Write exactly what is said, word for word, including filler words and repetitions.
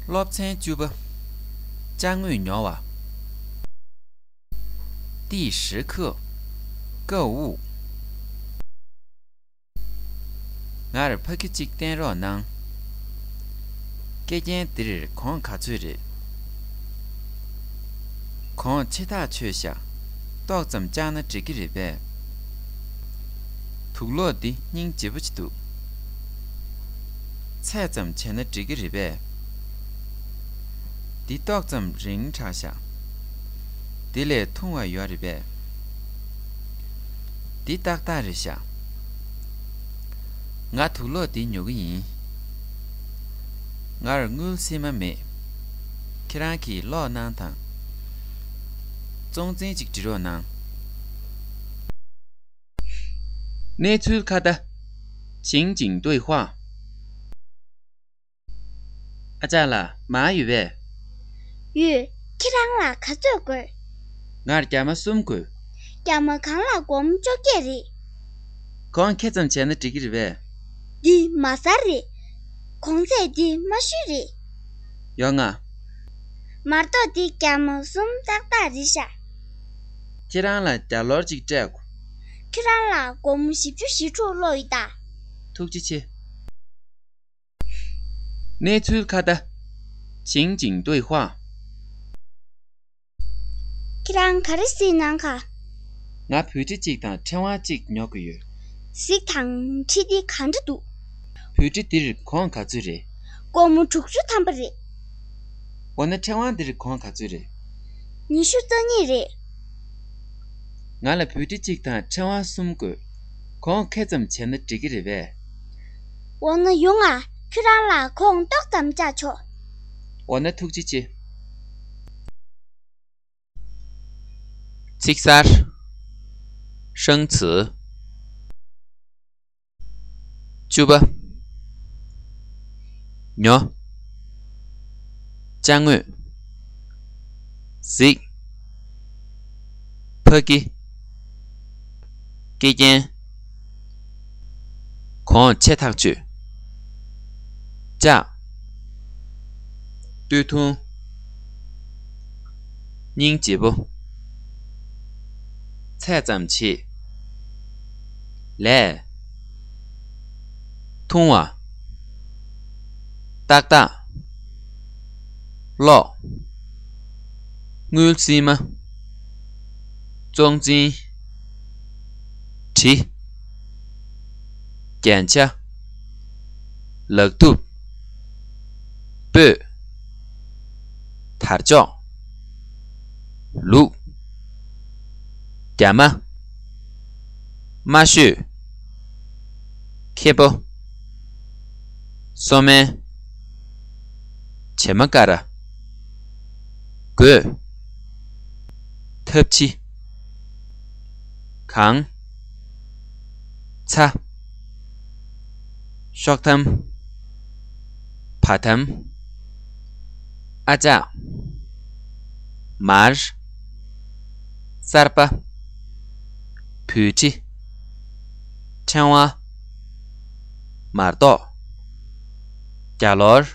སློབ་ཚན་བཅུ་པ། ཅ་དངོས་ཉོ་བ། 第十课། 购物。 ངར་ཕ་གི་གཅིག་བསྟན་རོགས་གནང་། སྐེ་རྒྱན་འདིར་གོང་ག་ཚོད་རེད། གོང་ཆེ་ཐག་ཆོད་ཤག་ཏོག་ཙམ་བཅག་ན་འགྲིག་གི་རེད་པས། དུག་ལོག་འདི་སྙིང་རྗེ་པོ་ཅིག་འདུག་ཚད་ཙམ་བྱས་ན་འགྲིག་གི་རེད་པས། འདི་ཏོག་ཙམ་རིང་དྲགས་ཤག་འདི་ལས་ཐུང་བ་ཡོད་རེད་པས། འདི་ཏག་ཏག་རེད་ཤག་ང་དུག་ལོག་འདི་ཉོ་གི་ཡིན། ངར་དངུལ་སིལ་མ་མེད། ཁྱེད་རང་གིས་ཀློག་གནང་དང་། གཙང་མ་ཅིག་འབྲི་རོགས་གནང་། 内存卡的情景对话。 ཨ་ཅག་ལགས། མར་ཡོད་པས། ཡོད། ཁྱེད་རང་ལ་ག་ཚོད་དགོས། ངར་རྒྱ་མ་གསུམ་དགོས། རྒྱ་མ་གང་ལ་སྒོར་མོ་བཅོ་བརྒྱད་རེད། གོང་ཁེ་ཙམ་བྱས་ན་འགྲིག་གི་རེད་པས། འདི་མ་ཟར་རེད། གོང་ཚད་འདི་དམའ་ཤོས་རེད། ཡོང་ང་། མར་ཏོག་འདི་རྒྱ་མ་གསུམ་ཏག་ཏག་རེད་ཤག་ཁྱེད་རང་ལ་རྒྱ་ལོར་གཅིག་སྤྲད་དགོས། ཁྱེད་རང་ལ་སྒོར་མོ་བཞི་བཅུ་ཞེ་དྲུག་ཀློག་ཡོད་ད། ཐུགས་རྗེ་ཆེ། 内存卡的情景对话。 ཁྱེད་རང་ག་རེ་གཟིགས་གནང་ག་ང་འབོལ་ཁྲི་གཅིག་དང་ཕྲེང་བ་གཅིག་ཉོ་དགོས་ཡོད། གཟིགས་དང་། ཁྲི་འདི་ག་འདྲ་འདུག་འབོལ་ཁྲི་འདིར་གོང་ག་ཚོད་རེད། སྒོར་མོ་དྲུག་ཅུ་ཐམ་པ་རེད། འོ་ན་ཕྲེང་བ་འདིར་གོང་ག་ཚོད་རེད། ཉི་ཤུ་རྩ་གཉིས་རེད། ང་ལ་འབོལ་ཁྲི་གཅིག་དང་ཕྲེང་བ་གསུམ་དགོས། གོང་ཁེ་ཙམ་བྱས་ན་འགྲིག་གི་རེད་པས། འོ་ན་ཡོང་ང་། ཁྱོད་རང་ལ་གོང་ཏོག་ཙམ་བཅག་ཆོག་འོ་ན་ཐུགས་རྗེ་ཆེ། ཚིག་གསར། 生词。 བཅུ་པ། ཉོ། ཅ་དངོས། གཟིགས། ཕ་གི། སྐེ་རྒྱན། གོང་ཆེ་ཐག་ཆོད། ལྕགས། སྟོད་ཐུང་། སྙིང་རྗེ་པོ། ཚད་ཙམ་བྱེད། ལས། ཐུང་བ། ཏག་ཏག་ཀློག་དངུལ་སིལ་མ། གཙང་མ། བྲིས། རྒྱན་ཆ། ལག་གདུབ། སྤོས། དར་ལྕོག་ལུག་རྒྱ་མ། དམའ་ཤོས། ཁེ་པོ། སོ་སྨན། བྱེ་མ་ཀ་ར། གོས། ཐབས་ཕྱི། གང་། ཚྭ། ཤོག་ཐམ། བ་ཐམ། ཨ་ཅག་མར། གསར་པ། འབོལ་ཁྲི། ཕྲེང་བ། མར་ཏོག་རྒྱ་ལོར།